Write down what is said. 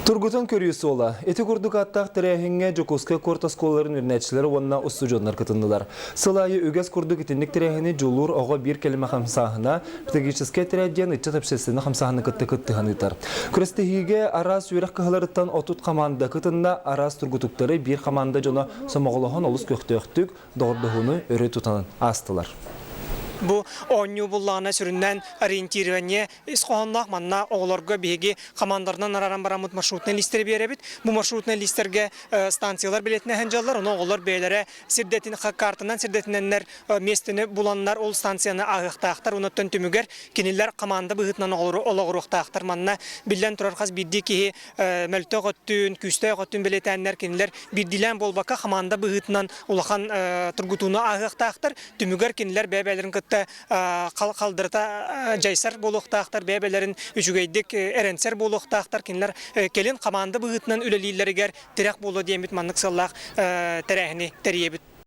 Тургутан көрүү суола. Ити курдук ааттаах тэрээһиҥҥэ Дьокуускай куорат оскуолаларын үөрэнээччилэрэ уонна устудьуоннар кытыннылар. Сыл аайы үгэс курдук итинник тэрээһини Дьулуур оҕо биир кэлимэ хамсааһына, педагогическай этэрээт диэн ыччат общественнай хамсааһыны кытта кыттыһан ыытар. Күрэстэһиигэ араас үөрэх кыһаларыттан 30 хамаанда кытынна, араас тургутуктары биир хамаанда дьоно сомоҕолоһон олус көхтөөхтүк, доҕордоһууну өрө тутан аастылар. Бу оонньуу буллаҕына сүрүннээн ориентирование ис хоһоонноох манна оҕолорго биһиги хамаандарынан арааран бараммыт маршрутнай лиистэри биэрэбит. Бу маршрутнай лиистэргэ станциялар билиэтинэ сылдьаллар, ону оҕолор бэйэлэрэ сирдэтин картанан сирдэтинэннэр миэстэни буланнар ол станцияны ааһыахтаахтар. Онуттан түмүгэр кинилэр хамаанда быһыытынан олоҕуруохтаахтар. Манна биллэн турар хас биирдии киһи мөлтөх өттүн, күүстээх өттүн бэлиэтээннэр кинилэр биирдиилээн буолбакка хамаанда быһыытынан улахан тургутууну ааһыахтаахтар. Түмүгэр кинилэр бэйэ-бэйэлэрин кытта халдырыта дьайсар буолуохтаахтар, бэйэ-бэйэлэрин үчүгэйдик эрэнсэр буолуохтаахтар. Кинилэр кэлин хамаанда быһыытынан үлэлииллэригэр тирэх буолуо диэммит маннык сыаллаах тэрээһини тэрийэбит.